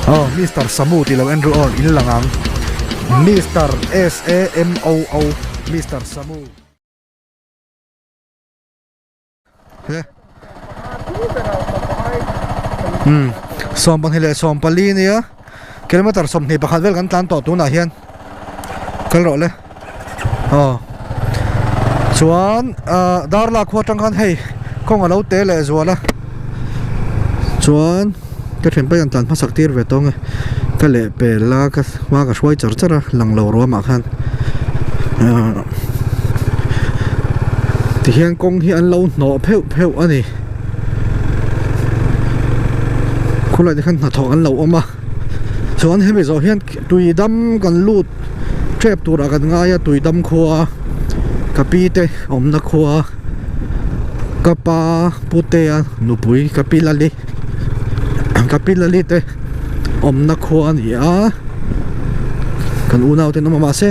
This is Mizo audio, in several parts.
Aw Mister Samu tih lo en ru aw in lang ang Mister S A M O O Mister Samu. He Umm 12 leh 14 nia kilometer 21 vel kan tlan tawh tunah hian kal rawh le aw chuan ah darla khua atang khan hei kawng a lo te leh zual a chuan ka thian paih an tlan hmasak tir ve tawng e ka leh pel a ka hma ka hruai char char a lang lo ruamah khan ah tihian kawng hi an lo hnawh pheuh pheuh a ni khulai te khan hnathawh an lo awm a chuan hemi zawh hian tui dam kan lut tep turah kan ngai a tui dam khua ka pi te awmna khua ka pa putea nupui ka pi lali ka pi lali te awmna khua a ni a kan unau ten awm a mahse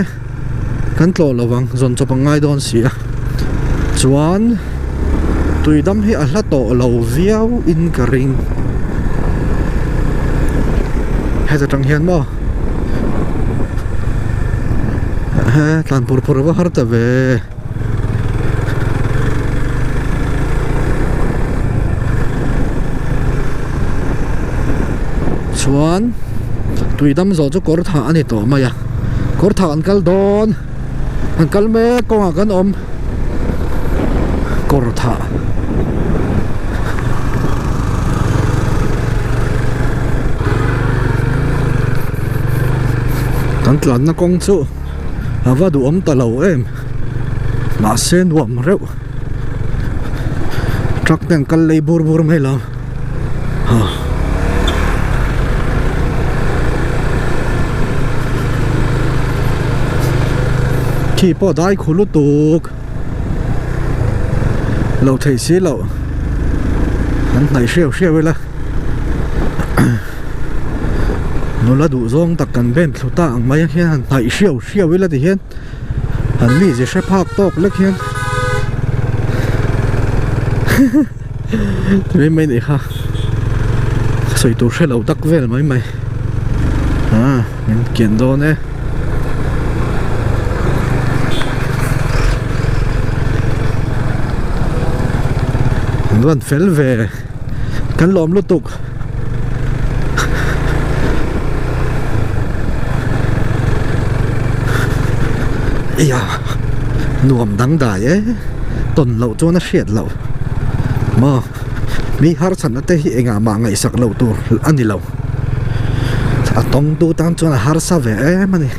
kan tlawh lo vang zawn chawp ang ngai dawn si a chuan tui dam hi a hla tawh lo viau in ka ring heta tang hian maw he tlan pur pur a va har ta ve. Chuan tui dam zawh chu kawr thah a ni tawh mai a kawr thah an kal dawn an kal mek kawngah kan awm kawr thah. Kan tlanna kawng chu a va duhawm ta lo em. Mahse nuam reuh truck te an kal lei bur bur mai lo ha khi pawh dai khu lutuk lo theih si loh an hnaih hreuh hreuh ila nula duh zawng tak kan ben thlu ta ang mai hian han hnaih hreuh hreuh ila ti hian. An mi ze hre phak tawk lek hian ti mai mai nih kha ka sawi tur hre lo tak vel mai mai ah min kian dawn e an rawn fel ve kan lawm lutuk. Eia nuam dang dai e tawn loh chuan a hriat loh maw mi harsatna te hi engah mah ngaihsak loh tur a ni lo a tawng tu tan chuan a harsa ve em a ni.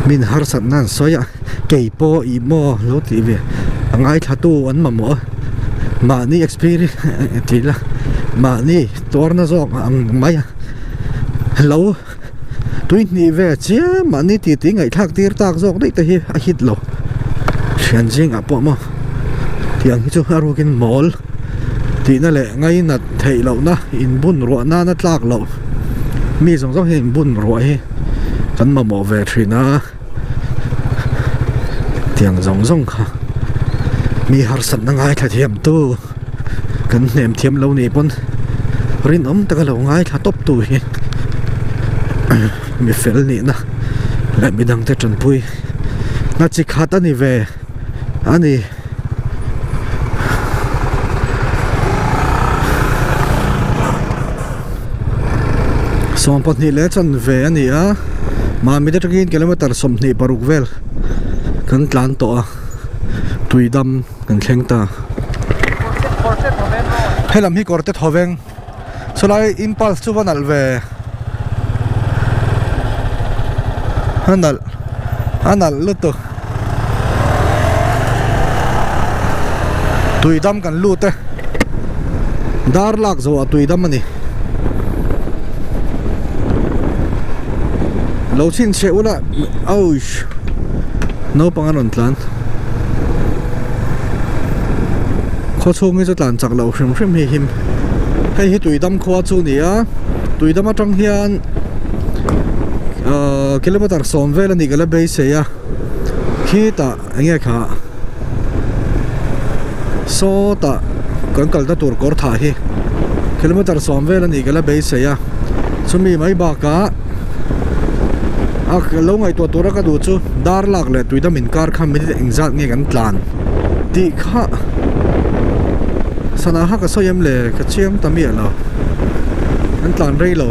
Min harsatna an sawi a kei pawh ih maw lo tih ve a ngaithla tu an mamawh a mahni experience tih la mahni tuarna zawk ang mai a lo tui hnih ve chiam mahni tih tih ngaihthlak tir tak zawk daih te hi a hit lo thian zingah pawh maw tiang hi chu a rukin mawl tihna leh ngainat theih lohna inbun ruah nana tlak loh mi zawng zawng hian inbun ruah hi kan mamawh ve thin a tiang zawng zawng kha mi harsatna ngaithla thiam tu kan hnem thiam lo nih pawn rinawm taka lo ngaithla tawp tu hi mi fel nihna leh midangte tanpui na chi khat a ni ve a ni. 22 leh chanve a ni a Mamit atangin kilometer 26 vel kan tlan tawh a tui dam kan thleng ta helam hi kawr te thaw veng chulai impulse chu va nalh ve a nalh a nalh lutuk. Tui dam kan lut e dar lak zawh ah tui dam a ni lo chhinchhiah ula awih naupang a rawn tlan khaw chhung hi chu tlan chak loh hrim hrim hi him hei hi tui dam khua chu a ni a tui dam atang hian ahh kilometer sawm vel a nih ka la beisei a. Khitah eng nge kha Sawtah kan kalna tur kawr thah hi kilometer sawm vel a nih ka la beisei a, chumi mai bakah a lo ngaihtuah tura ka duh chu dar lak leh tuidam inkar kha minute engzat nge kan tlan tih kha sana kha ka sawi em le ka chiang ta miah lo kan tlan rei lo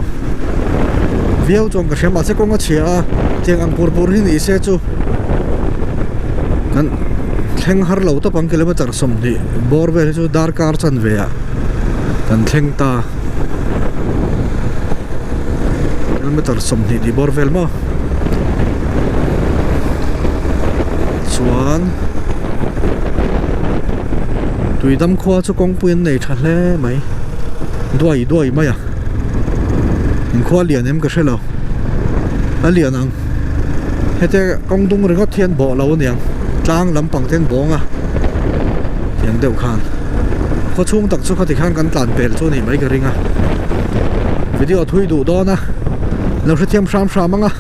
viau chuan ka hria mahse kawng a chhia a tiang ang pur pur hi ni se chu kan thleng har lo tawp ang kilometer 20 bawr vel hi chu darkar chanve ah kan thleng ta kilometer 20 tih bawr vel maw chuan tuidam khua chu kawngpui an nei tha hle mai duai duai mai a inkhua lian em ka hre lo a lian ang hete kawng dung ringawt hian bawh lo aniang tlang lampang te an bawng a tiang deuh khan khaw chhung tak chu khati khan kan tlan pel chu a nih mai ka ring a video thui duh dawn a lo hrethiam hram hram ang a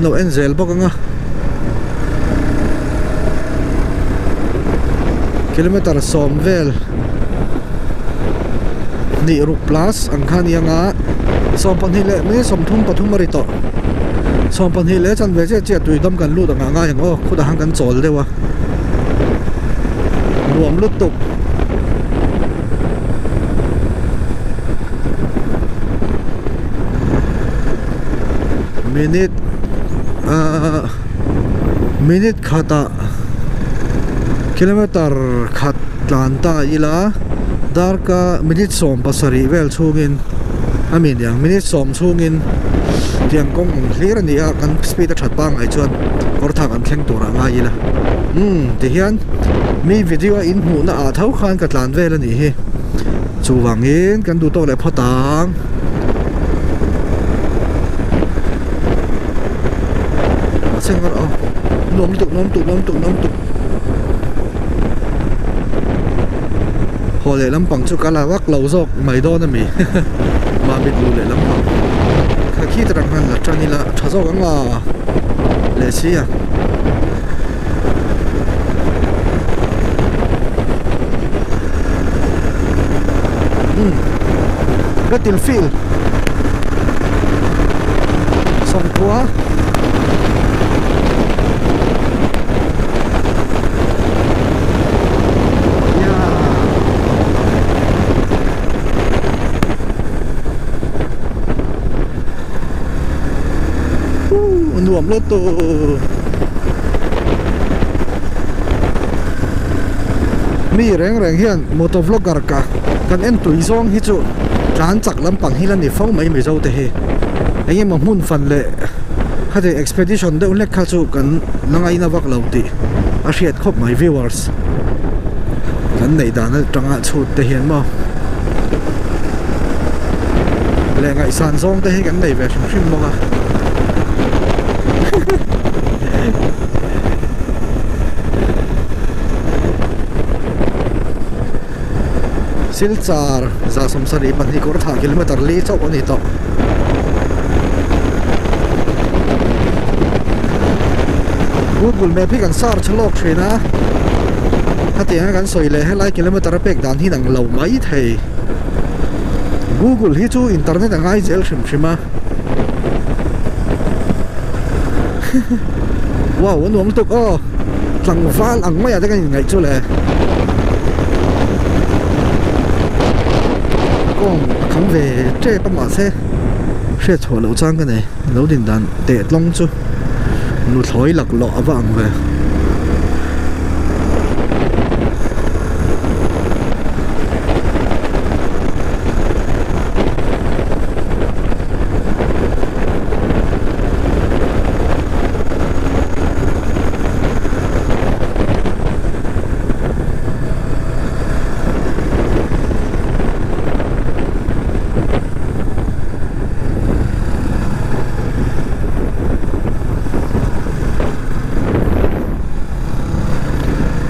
lo en zel bawk ang a kilometer sawm vel hnih ruk plus ang kha a ni ang a 22 leh mai 33 a ri tawh. 22 leh chanve chiah chiah tui dam kan lut ang ah ngai ang aw khutah khan kan chawl deuh a nuam lutuk. Minute ahh minute khatah kilometer khat tlan ta ila darkar minute 17 vel chhungin a mi niang minute sawm chhungin tiang kawng ang hlir a ni a kan speed a that pangngai chuan kawr thak an thleng tur ah ngai ila umm tihian mi video a inhmuhna ah tho khan ka tlan vel a nih hi chuvangin kan duh tawk leh phawt ang. Nuam lutuk nuam lutuk nuam lutuk nuam lutuk haw leh lampang chu ka la vak lo zawk mai dawn a mi Mamit lu leh lampang kha khi te rang khan la tan ila a tha zawk ang a leh si a. Umm Battlefield sawmkhua Nuam lutuk Mi reng reng hian motor vlogger ka kan en tui zawng hi chu tlan chak lampang hi la ni fo mai Mizo te hi engemaw hmun fan leh khati expedition deuh hlek kha chu kan la ngaina vak lo tih a hriat khawp mai viewers. Kan neih dan atanga chhut te hian maw leh ngaihsan zawng te hi kan nei ve hrim hrim bawk a Silchar 72 kawr thah kilometer li chauh a ni tawh. Google map hi kan search lawk thin a hetiang a kan sawi leh helai kilometer a pek dan hi nang lo mai thei Google hi chu internet a ngai zel hrim hrim a wow a nuam lutuk aw tlangval ang mai ah te kan inngaih chu le kawng a kham ve tep a mahse hriat chhuah loh chang ka nei lo din dan teh tlawng chu. Nuthlawi laklawh a va ang ve.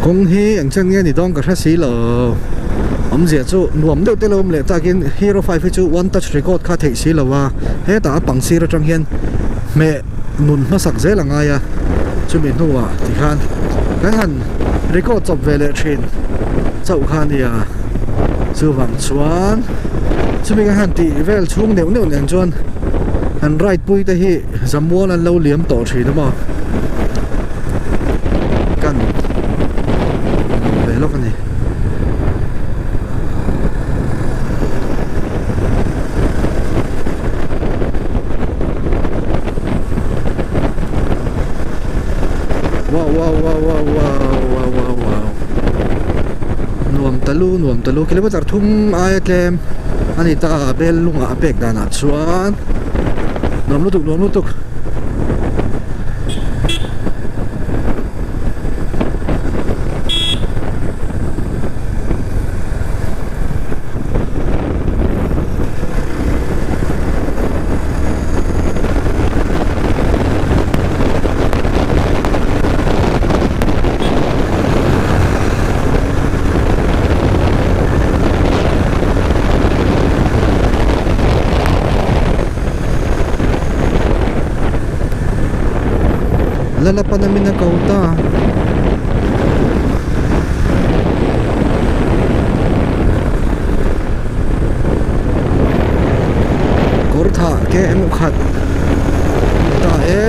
Kawng hi eng chen nge ni dawn ka hre si lo awmzia chu nuam deuh te lo awm leh takin hero 5 hi chu one touch record kha theih si lo a hetah a pang sir atang hian hmeh nun hmasak zel a ngai a chumi hnuah tikhan kan han. record chawp ve leh thin chauh kha a nia chuvang chuan chumi ka han tih vel chhung neuh neuh nen chuan an ride pui te hi zamual an lo liam tawh thin a maw kan ve lawk a ni. Wow wow wow wow wow wow wow wow nuam ta lu nuam ta lu kilometer thum aia tlem a ni ta a bel lungah a pek danah chuan nuam lutuk nuam lutuk. Lalapana min a ko ta. Kawr thah ke emaw khat ta e.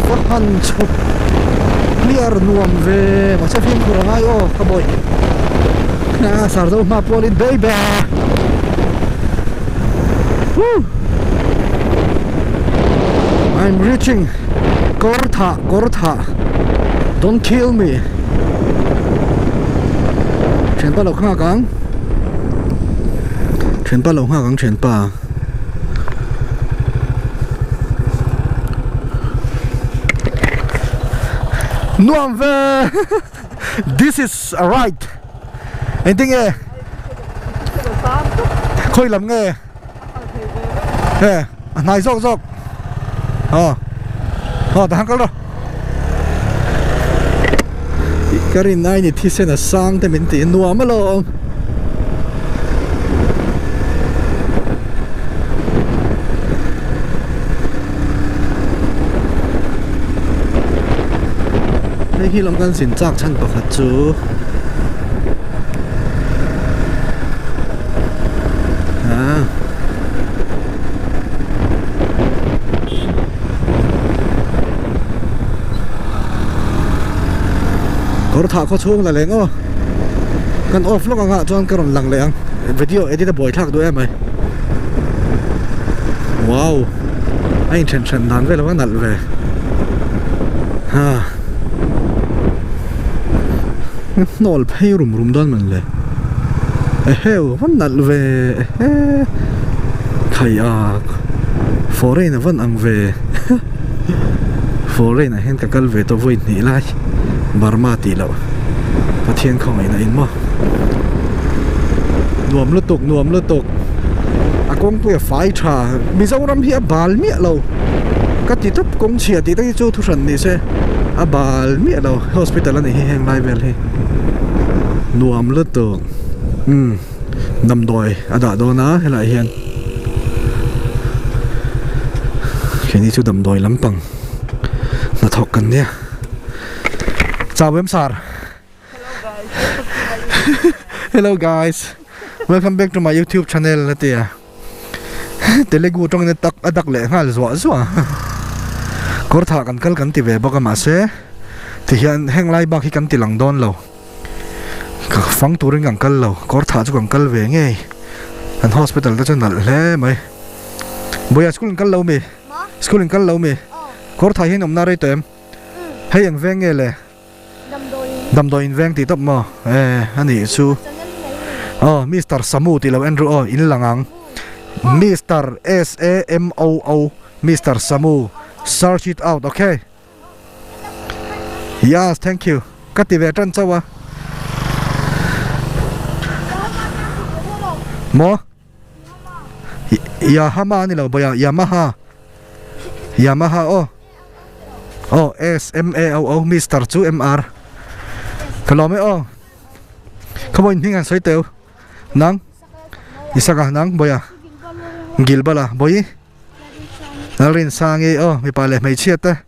Va han chhuk clear nuam ve mahse fimkhur a ngai aw ka bawih a sar deuh hma pualin baby woo I'm reaching kawr thah kawr thah don't kill me thianpa lo nghak ang thianpa lo nghak ang thianpa. Nuam ve this is a right engtin nge khawi lam nge he a hnai zawk zawk aw aw tah kal rawh ka rin ai ni thisen a sang te min tih nuam alawm. Hei hi lam kan zin chak chhan pakhat chu ah kawr thah khaw chhung la leng aw kan off lawk ang ah chuan ka rawn lang leh ang video edit a buai thlak duh em mai wow a inthen then dan vel a nalh ve ha hnawl phei rum rum dawn man le eheu va nalh ve ehe khai a foreign a van ang ve foreign ah hian ka kal ve tawh vawi hnih lai Burma tih loh Pathian khawngaihna in maw nuam lutuk nuam lutuk a kawngpui a fai tha Mizoram hi a bal miah lo ka ti tawp kawng chhia tih te hi chu thu hran ni se a bal miah lo hospital a nih hi heng lai vel hi nuam lutuk umm damdawi a dah dawn a helaiah hian keini chu damdawi lampang hnathawk kan nia chau em sar hello guys welcome back to my youtube channel a ti a telugu tawngin a tak a dak leh nghal zuah zuah kawr thah kan kal kan ti ve bawk a mahse tihian heng lai bak hi kan ti lang dawn lo ka fang turin kan kal lo kawr thah chu kan kal ve ngei an hospital te chu nalh hle mai Bawiha school in kal lo mi school in kal lo mi kawr thah hian awmna rei tawh em hei eng veng nge le damdawi in veng tih tawp maw e a nih chu aw Mister Samu tih lo en ru aw in lang ang Mister S A M O O Mister Samu search it out okay yes thank you ka ti ve tan chauh a. Maw? Yahama ani lo bawih a, Yamaha. Yamaha aw. Aw S M A O O Mister chu M R. Ka lawm e aw. Khaw in hming an sawi teu. Nang? Isaka nang bawih a. Gilbala bawi. Lalrinsangi aw mipa leh hmeichhia te.